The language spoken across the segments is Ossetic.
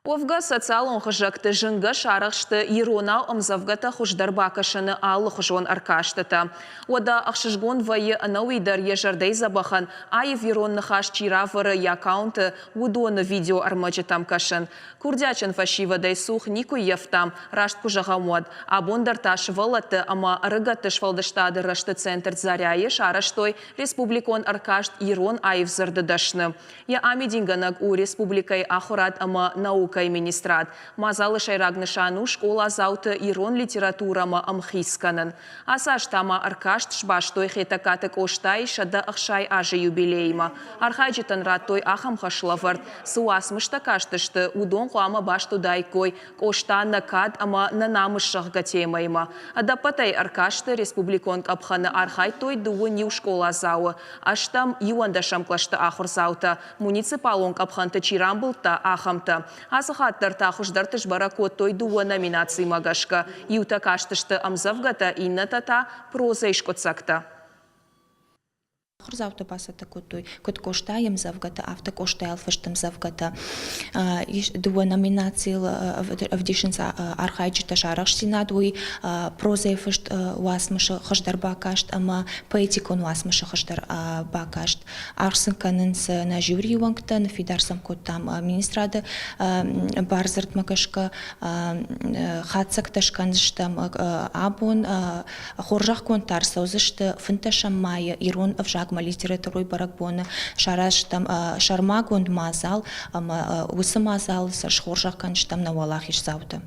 Уӕвгӕ, социалон хызӕгты зынгӕ сарӕхсты иронау ӕмдзӕвгӕтӕ хуыздӕр бакӕсыны алыхуызон ӕркастытӕ. Уӕдӕ ӕхсызгон вӕййы ӕнӕуи дӕр йӕ зӕрдӕйы дзӕбӕхӕн аив ирон ныхас чи равӕры йӕ аккаунты, уыдоны видеоӕрмӕджытӕм кӕсын. Курдиатджын фӕсивӕдӕй цух никуы ййӕфтам, раст куы зӕгъӕм, уӕд. Абон дӕр та сывӕллӕтты ӕмӕ ӕрыгӕтты сфӕлдыстады рӕзты центр Заря-йы сарӕзтой республикон ӕркаст Ирон аив дзырды дӕсны. Йӕ амидингӕнӕг у республикӕйы ахуырад ӕмӕ наукӕйы министрад. Мадзалы сӕйраг нысан у скъоладзауты ирон литературӕмӕ ӕмхиц кӕнын. Ацы аз та ма ӕркаст сбастой Хетӕгкаты Къостайы 160 азы юбилеимӕ. Архайджытӕн радтой ахӕм хӕслӕвӕрд, цы уацмыстӕ кастысты, уыдон хъуамӕ баст уыдаиккой Къоста нӕ кад ӕмӕ нӕ намыс зӕгъгӕ темӕимӕ. Ӕдӕппӕтӕй ӕркасты республикон къӕпхӕны архайдтой дыууын иу скъоладзауы. Ӕстӕм, иуӕндӕсӕм кълӕсты ахуырдзаутӕ, муниципалон къӕпхӕнты чи рамбылдта, ахӕмтӕ. Ацы хатт дӕр та хуыздӕрты сбӕрӕг кодтой дыууӕ номинацимӕ гӕсгӕ. Иутӕ кастысты ӕмдзӕвгӕтӕ, иннӕтӕ та прозӕйы скъуыддзӕгтӕ. Ахуырдзаутӕ бацӕттӕ кодтой куыд Къостайы ӕмдзӕвгӕтӕ, афтӕ Къостайыл фыст ӕмдзӕвгӕтӕ. Дыууӕ номинацийыл ӕвдисынц архайджытӕ сӕ арӕхстдзинад, уый прозӕйы фыст уацмысы хуыздӕр бакаст ӕмӕ поэтикон уацмысы хуыздӕр бакаст. Аргъ сын кӕнынц нӕ жюрийы уӕнгтӕ, ныффидар сӕм кодтам министрады бардзырдмӕ гӕсгӕ хатдзӕгтӕ скӕндзыстӕм абон. Хорзӕхгонд та ӕрцӕудзысты фынддӕсӕм майы ирон ӕвзагмӕ литературой бӕрӕгбоны сарӕзтам сӕрмагонд мадзал ӕмӕ уыцы мадзалы сӕ схорзӕх кӕндзыстӕм нӕ уӕлахиздзауты.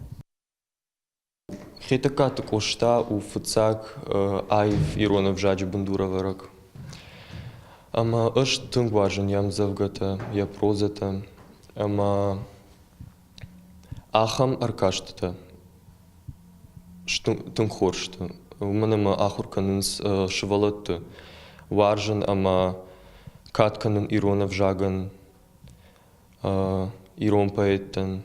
Хетӕгкаты Къоста у фыццаг аив ирон ӕвзаджы бындурӕвӕрӕг. Ӕмӕ ӕз тынг уарзын йӕ ӕмдзӕвгӕтӕ, йӕ прозӕтӕ ӕмӕ ахӕм ӕркастытӕ тынг хорз сты. Уымӕн ӕмӕ ахуыр кӕнынц сывӕллӕтты уарзын ӕмӕ кад кӕнын ирон ӕвзагӕн, ирон поэттӕн.